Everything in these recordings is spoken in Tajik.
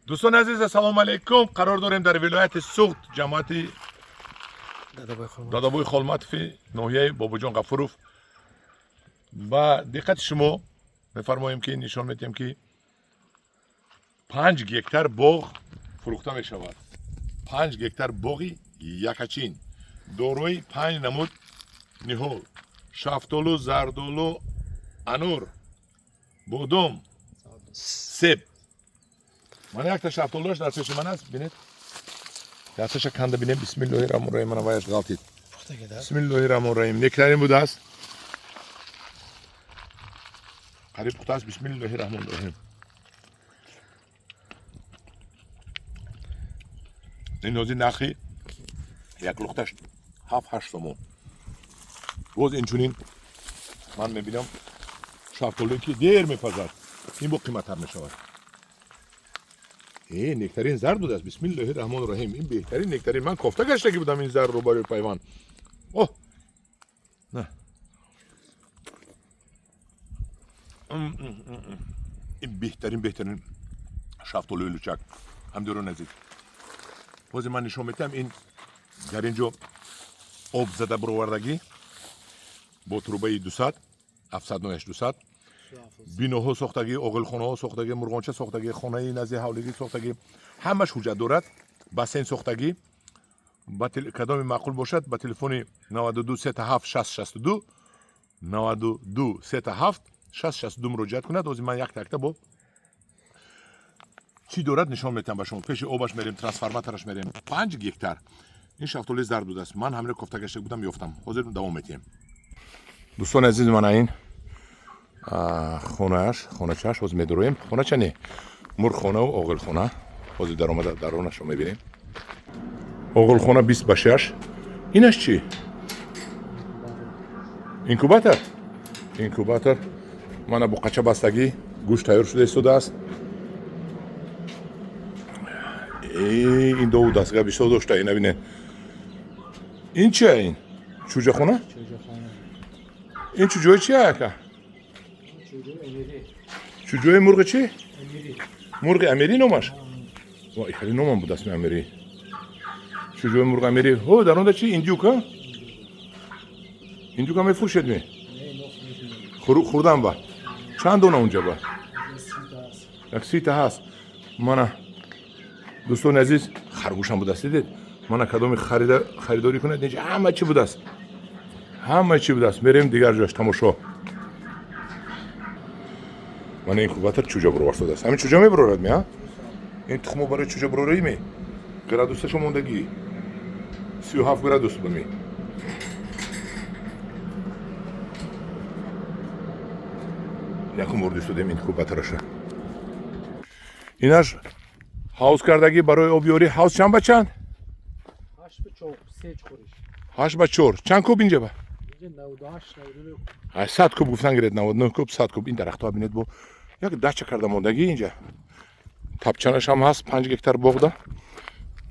Дӯстони азиз, ассалому алайкум. Қарор дорем дар вилояти Суғд, ҷамоати Дадабои Холматови, ноҳияи Бобоҷон Ғафуров. Ба диққати шумо мефармоем, ки нишон медиҳем, ки 5 гектар боғ фурӯхта мешавад. 5 гектар боғи якачин, дорои панҷ намуд ниҳол: шафтолу, зардолу, анор, бодом, себ. Мана якта шафтолуаш дар пеши ман аст, бинед. Якташа канда бинем. Бисмиллоҳи раҳмони раҳим. Мана, ваяш ғалтид. Бисмиллоҳи раҳмони раҳим. Нектарин будааст, қариб пухта аст. Бисмиллоҳи раҳмони раҳим. Ин ҳозир нархи як лухташ 7-8 сомон. Боз инчунин ман мебинам, шафтолуе ки дер мепазад, ин бо қиматтар мешавад. Э, нектарин зард будааст. Бисмиллоҳи раҳмони раҳим. Ин беҳтарин нектарин. Ман кофта гаштагӣ будам ин зардро барои пайванд. О, на, ин беҳтарин, беҳтарин шафтолуи лучак. Ҳамдиёрони азиз, бозе ман нишон медиҳам. Ин дар ин ҷо об зада буровардагӣ бо трубаи 200, 700 нояш 200. Биноҳо сохтагӣ, оғилхонаҳо сохтагӣ, мурғонча сохтагӣ, хонаи назди ҳавлигӣ сохтагӣ, ҳамаш ҳуҷҷат дорад. Бассейн сохтагӣ. Кадоми маъқул бошад, ба телефони 92 37 60 62, 92 37 60 62 муроҷиат кунад. Ҳозир ман якта якта бо чӣ дорад нишон метиҳам ба шумо. Пеши обаш мерем, трансформатораш мерем. 5 гектар. Ин шафтоли зард будааст. Ман ҳамиро кофта гашта будам, ёфтам. Ҳозир давом метиҳем. Дӯстони азиз, мана ин хонааш, хоначааш. Ҳозир медуроем. Хонача не, мурғхонаву оғилхона. Ҳозир даромада даронашро мебинем. Оғилхона 20 ба 6. Инаш чӣ? Инкубатор, инкубатор. Мана, буқача бастагӣ, гӯшт тайёр шуда истодааст. Ин дову дастгоҳ бисёр дошта. Ина бинед. Ин чия? Ин чӯҷахона. Ин чӯҷои чия, ака? Чӯҷои мурғи чӣ? Мурғи амирӣ номаш. Хеле номам буд асми амирӣ. Чӯҷои мурғи амирӣ. Ҳо, дар онда чи? Индюка. Индюка мефурӯшед ме? Хурдан ба чанд дона унҷа ба? Як 30-та ҳаст. Мана, дӯстони азиз, харгӯшам будааст, дидед. Мана, кадоми харидорӣ кунед, инҷа ҳама чӣ будааст, ҳама чӣ будааст. Мерем дигар ҷош тамошо. Мана, инкубатор чӯҷа буроварсодааст. Ҳамин чӯҷа мебурорад ме? Ин тухмо барои чӯҷа бурорӣ ме? Градусашо мондагӣ, 37 градус ба ме. Якум бор дистодем инкубатораша. Инаш ҳавз кардагӣ барои обёрӣ. Ҳавз чанд ба чанд? 8 ба 4. Чанд куб инҷа ба? 100 куб гуфтан гиред, 99 куб, 100 куб. Ин дарахтҳо бинед, бо як дача карда мондагӣ. Инҷа тапчанашам ҳаст. 5 гектар боғда.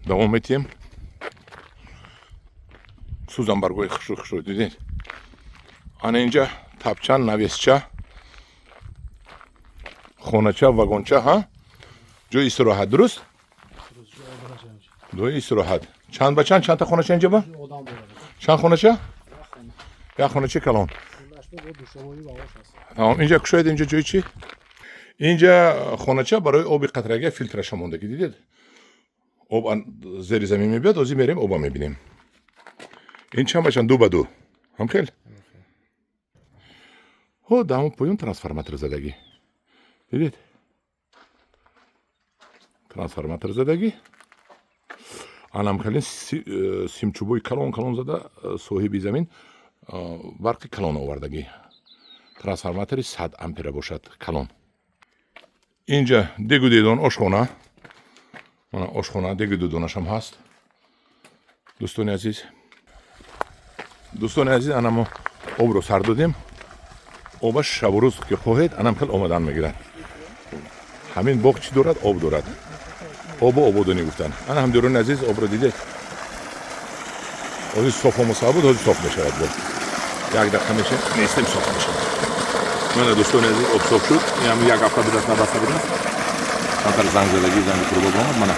Давом метиҳем. Сӯзанбаргои хушрӯ хушрӯ дидед. Ана, инҷа тапчан, навесча, хонача, вагонча, ҳа, ҷои истироҳат. Дуруст, ҷои истироҳат. Чанд ба чанд? Чандта хонача инҷа ба? Чанд хонача? Як хонача калон. Тамом. Инҷа кушоед. Инҷа ҷои чӣ? Инҷа хонача барои оби қатрага, филтраша мондагӣ, дидед. Об зери замин мебиёд. Ҳозир мерем, оба мебинем. Ин чанд ба чанд? 2 ба 2. Ҳамхел. Ҳо, даҳон поён трансформатор задагӣ, дидед, трансформатор задагӣ. Анам хеле симчӯбои калон калон зада, соҳиби замин барқи калон овардагӣ. Трансформатори 100 ампера бошад, калон. Инҷа дегу дедон, ошхона. Мана ошхона, дегу дедонашам ҳаст. Дӯстони азиз, дӯстони азиз, ана мо обро сар додем. Обаш шабу рӯз ки хоҳед, анам хел омадан мегирад. Ҳамин боғ чӣ дорад? Об дорад. Обу ободонӣ гуфтанд. Ана, ҳамдиёрони азиз, обро дидед. Ҳозир соф омоса буд, ҳозир соф мешавад. Бо як дақиқа меша нестем, соф мешавад. Мана, дӯстони азиз, об соф шуд. Ин як ҳафта будааст, набаста будааст. Камтар занг задагӣ, занги труба бомад, мана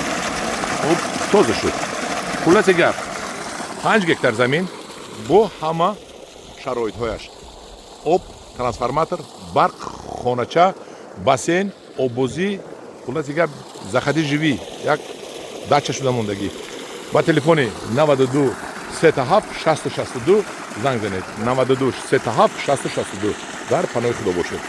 об тоза шуд. Хулоси гап, 5 гектар замин бо ҳама шароитҳояш: об, трансформатор, барқ, хонача, бассейн, оббозӣ. Хулоси гап, заходи, живи, як дача шуда мондагӣ. Ба телефони 92 37 662 занг занед, 92 37 662. Дар паноҳи Худо бошед.